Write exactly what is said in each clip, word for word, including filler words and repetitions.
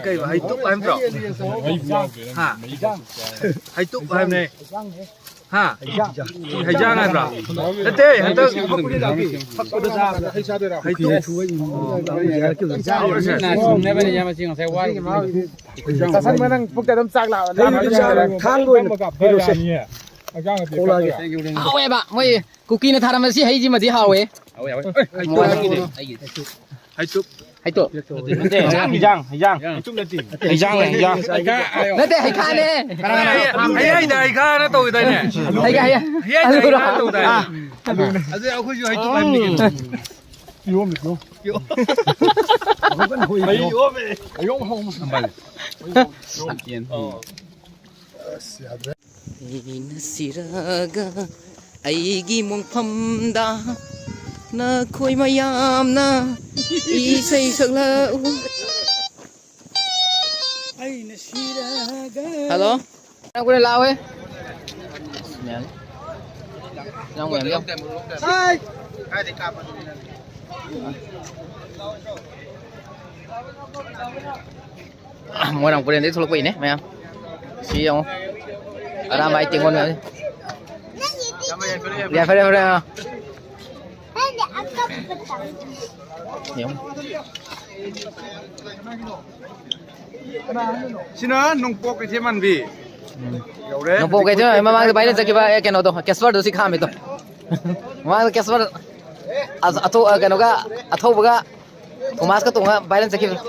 ꯀꯩꯕ, ꯍꯩꯇꯨꯞ ꯍꯥꯏꯕ꯭ꯔꯣ? ꯍꯥ? ꯍꯩꯇꯨꯞ ꯍꯥꯏꯕꯅꯦ꯫ ꯍꯥ? ꯍꯩꯖꯥꯡ ꯍꯥꯏꯕ꯭ꯔꯥ? ꯅꯠꯇꯦ, ꯍꯟꯗꯛ ꯍꯩꯇꯨꯞ꯫ ꯆꯥꯁꯟꯕ ꯅꯪ ꯄꯨꯛꯇ ꯑꯗꯨꯝ ꯆꯥꯛ ꯂꯥꯛꯑꯣ꯫ ꯊꯥꯡ ꯑꯣꯏꯅ ꯄꯤꯔꯨꯁꯦ꯫ ꯊꯣꯛꯂꯛꯑꯒꯦ꯫ ꯍꯥꯎꯋꯦꯕ, ꯃꯣꯏ ꯀꯨꯀꯤꯅ ꯊꯥꯔꯝꯕ ꯁꯤ ꯍꯩꯁꯤꯃꯗꯤ ꯍꯥꯎꯋꯦ꯫ ꯍꯥꯎꯋꯦ, ꯍꯥꯎꯋꯦ꯫ ꯃꯣꯏ ꯍꯩꯇꯨꯞ꯫ ꯍꯩꯇꯨꯞ꯫ ꯍꯩꯇꯨꯞ꯫ ꯅꯠꯇꯦ, ꯍꯤꯟꯖꯥꯡ, ꯍꯤꯟꯖꯥꯡ꯫ ꯍꯩꯇꯨꯞ ꯅꯠꯇꯦ꯫ ꯍꯤꯟꯖꯥꯡꯅꯦ, ꯍꯤꯟꯖꯥꯡ꯫ ꯅꯠꯇꯦ, ꯍꯩꯈꯥꯅꯦ꯫ ꯀꯅꯥ, ꯀꯅꯥ? ꯍꯩ, ꯍꯩ, ꯍꯩꯗ ꯍꯩꯈꯥꯅ ꯇꯧꯒꯤꯗꯥꯏꯅꯦ? ꯍꯩꯈꯥ, ꯍꯩꯈꯥ꯫ ꯍꯩ, ꯍꯩꯗ ꯑꯂꯨꯔꯣ? ꯍꯩꯈꯥꯅ ꯇꯧꯗꯥꯏꯅꯦ? ꯑꯗꯨꯗꯤ ꯑꯩꯈꯣꯏꯁꯨ ꯍꯩꯇꯨꯞ ꯍꯥꯏꯕꯅꯤ ꯀꯩꯅꯣ꯫ ꯀꯤꯍꯣꯝꯅꯤ, ꯀꯤꯍꯣꯝ꯫ ꯀꯤꯍꯣꯝ꯫ ꯀꯤꯍꯣꯝ ꯍꯧꯕ꯫ ꯁꯟꯇꯦꯟ꯫ ꯑꯣ꯫ ꯑꯁ, ꯌꯥꯗ꯭ꯔꯦ꯫ ꯑꯩꯅ ꯁꯤꯔꯒ ꯑꯩꯒꯤ ꯃꯣꯡꯐꯝꯗ ꯅꯈꯣꯏ ꯃꯌꯥꯝꯅ ꯏꯁꯩ ꯁꯛꯂꯛꯎ꯫ ꯑꯩꯅ ꯁꯤꯔꯒ꯫ Hello? ꯅꯪ ꯀꯨꯏꯅ ꯂꯥꯛꯑꯣꯍꯦ꯫ ꯅꯪ ꯃꯌꯥꯝ ꯌꯥꯎ꯫ ꯍꯥꯏ꯫ ꯃꯣꯏꯔꯥꯡ ꯄꯨꯔꯦꯟꯗꯒꯤ ꯊꯣꯛꯂꯛꯄ ꯏꯅꯦ ꯃꯌꯥꯝ꯫ ꯁꯤ ꯌꯦꯡꯉꯣ꯫ ꯑꯔꯥꯝꯕꯥꯏ ꯇꯦꯡꯒꯣꯜ ꯃꯌꯥꯝ꯫ ꯌꯥ, ꯐꯔꯦ, ꯐꯔꯦ, ꯑꯥ꯫ ꯌꯦꯡꯉꯣ꯫ ꯁꯤꯅ ꯅꯣꯡꯄꯣꯛ ꯀꯩꯊꯦꯜ ꯃꯥꯟꯕꯤ꯫ ꯎꯝ꯫ ꯌꯧꯔꯦ꯫ ꯅꯣꯡꯄꯣꯛ ꯀꯩꯊꯦꯜ ꯃꯥꯟꯕꯤ ꯃꯃꯥꯡꯗ viral ꯆꯠꯈꯤꯕ, ꯑꯦ, ꯀꯩꯅꯣꯗꯣ, casper ꯗꯣ ꯁꯤ ꯈꯥꯝꯃꯤꯗꯣ꯫ ꯃꯃꯥꯡꯗ casper ꯑ-, ꯑꯊꯧ-, ꯑ, ꯀꯩꯅꯣꯒ, ꯑꯊꯧꯕꯒ ꯊꯣꯃꯥꯁꯀ ꯇꯣꯡꯉ viral ꯆꯠꯈꯤꯕꯗꯣ꯫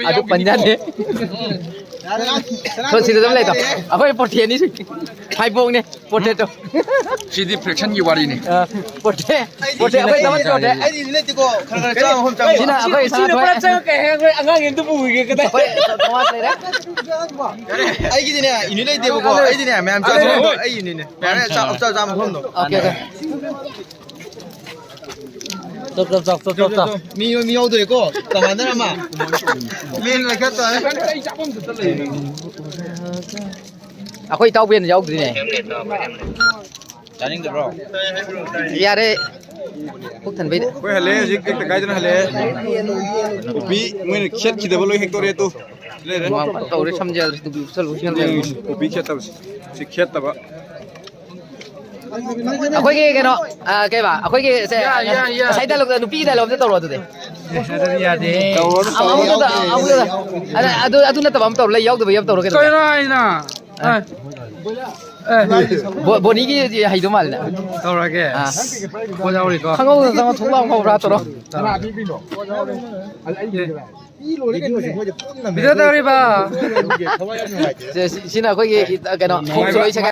ꯑꯗꯨ ꯄꯟꯖꯥꯅꯦ꯫ ꯁꯣ ꯁꯤꯗ ꯑꯗꯨꯝ ꯂꯩꯗꯣ꯫ ꯑꯩꯈꯣꯏ ꯄꯣꯊꯦꯅꯤ꯫ ꯐꯥꯏꯕꯣꯛꯅꯦ꯫ ꯄꯣꯊꯦꯇꯣ꯫ ꯁꯤꯗꯤ fraction ꯒꯤ ꯋꯥꯔꯤꯅꯤ꯫ ꯑ, ꯄꯣꯊꯦ꯫ ꯄꯣꯊꯦ, ꯑꯩꯈꯣꯏ ꯊꯕꯛ ꯇꯧꯗꯦ꯫ ꯑꯩꯗꯤ ꯅꯠꯇꯦꯀꯣ, ꯈꯔ ꯈꯔ ꯆꯥꯕ ꯃꯐꯝ ꯆꯥꯕ꯫ ꯁꯤꯅ ꯑꯩꯈꯣꯏ ꯁꯥ ꯁꯤꯅ ꯊꯣꯛꯑꯦ꯫ ꯄꯨꯔꯥ ꯆꯪꯉꯛꯀꯦ ꯍꯥꯏ, ꯑꯩꯈꯣꯏ ꯑꯉꯥꯡ ꯑꯅꯤꯗꯨ ꯄꯨꯈꯤꯒꯦ ꯀꯗꯥꯏ? ꯑꯩꯈꯣꯏ ꯊꯣꯃꯥꯁ ꯂꯩꯔꯦ꯫ ꯑꯩꯒꯤꯗꯤꯅꯦ, unit ꯂꯩꯇꯦꯕꯀꯣ꯫ ꯑꯩꯗꯤꯅꯦ, ꯃꯌꯥꯝ ꯆꯥꯕ ꯃꯐꯝꯗꯣ ꯑꯩ unitꯅꯦ꯫ ꯃꯌꯥꯝ ꯆꯥ-, ꯆꯥ-, ꯆꯥꯕ ꯃꯐꯝꯗꯣ꯫ Okay, okay꯫ ꯆꯞ, ꯆꯞ, ꯆꯞ, ꯆꯞ, ꯆꯞ, ꯆꯞ꯫ ꯃꯤ, ꯃꯤ ꯌꯥꯎꯗꯣꯏꯀꯣ꯫ ꯀꯃꯥꯟꯗꯔ ꯑꯃ꯫ ꯃꯦꯟ ꯂꯩꯈꯠ ꯇꯥꯔꯦ꯫ ꯑꯩꯈꯣꯏ ꯏꯇꯥꯎꯕꯤ ꯍꯦꯟꯅ ꯌꯥꯎꯗ꯭ꯔꯤꯅꯦ꯫ ꯆꯥꯅꯤꯡꯗꯕ꯭ꯔꯣ? ꯌꯥꯔꯦ꯫ ꯄꯨꯛ ꯊꯟꯕꯩꯗ꯫ ꯑꯩꯈꯣꯏ ꯍꯜꯂꯛꯑꯦ ꯍꯧꯖꯤꯛ, ꯇꯦꯛꯇ ꯀꯥꯏꯗꯅ ꯍꯜꯂꯛꯑꯦ꯫ ꯀꯣꯕꯤ ꯃꯣꯏꯅ ꯈꯦꯠꯈꯤꯗꯕ ꯂꯣꯏ ꯍꯦꯛꯇꯣꯔꯛꯑꯦ ꯇꯨ꯫ ꯂꯩꯔꯦ꯫ ꯃꯥ ꯇꯧꯔꯦ, ꯁꯝꯖꯦꯜ ꯇꯨꯄꯤ ꯎꯞꯁꯜꯂꯨ, ꯁꯝꯖꯦꯜ꯫ ꯌꯦꯡꯉꯁꯤ, ꯀꯣꯕꯤ ꯈꯦꯠꯇꯕꯁꯦ꯫ ꯁꯤ ꯈꯦꯠꯇꯕ꯫ ꯑꯩꯈꯣꯏꯒꯤ ꯀꯩꯅꯣ, ꯑ, ꯀꯩꯕ? ꯑꯩꯈꯣꯏꯒꯤ ꯁꯦ, ꯌꯥ, ꯌꯥ, ꯌꯥ꯫ ꯉꯁꯥꯏ dialogue, ꯅꯨꯄꯤꯒꯤ dialogue ꯑꯝꯇ ꯇꯧꯔꯣ ꯑꯗꯨꯗꯤ꯫ ꯑꯦ, ꯑꯗꯨꯗꯤ ꯌꯥꯗꯦ꯫ ꯇꯧꯔꯣ, ꯑꯃ-, ꯇꯧꯔꯣ꯫ ꯑꯃꯨꯛꯇ ꯇꯧ-, ꯑꯃꯨꯛꯇ ꯇꯧ-, ꯑꯗ-, ꯑꯗꯨ, ꯑꯗꯨ ꯅꯠꯇꯕ ꯑꯃ ꯇꯧꯔꯣ, ꯂꯩ ꯌꯥꯎꯗꯕ ꯌꯥꯝ ꯇꯧꯔꯣ, ꯀꯩꯗꯧꯔꯒꯦ? ꯀꯩꯅꯣ ꯍꯥꯏꯅ? ꯑ꯫ ꯑꯦ꯫ ꯕꯣ-, ꯕꯣꯅꯤꯒꯤ ꯍꯩꯗꯧ ꯃꯥꯜꯂꯦ꯫ ꯇꯧꯔꯒꯦ꯫ ꯑ꯫ ꯄꯣꯠ ꯌꯥꯎꯔꯤꯀꯣ꯫ ꯈꯪꯍꯧꯗꯅ ꯆꯪꯉ ꯊꯣꯛꯂꯥꯎ ꯍꯧꯕ꯭ꯔꯥ ꯇꯧꯔꯣ꯫ ꯀꯅꯥ ꯄꯤꯕꯤꯅꯣ? ꯄꯣꯠ ꯌꯥꯎꯔꯤ꯫ ꯑꯦ꯫ ꯄꯤ ꯂꯣꯏꯔꯦ ꯀꯩꯅꯣꯅꯦ꯫ ꯃꯣꯏꯗꯤ ꯄꯨꯟꯅ ꯚꯤꯗꯤꯑꯣ ꯇꯧꯔꯤꯕ꯫ ꯊꯋꯥꯏ ꯌꯥꯝ ꯅꯨꯡꯉꯥꯏꯇꯦ꯫ ꯁꯦ, ꯁꯤ-, ꯁꯤꯅ ꯑꯩꯈꯣꯏꯒꯤ, ꯀꯩꯅꯣ, ꯅꯨꯡꯉꯥꯏꯕ꯫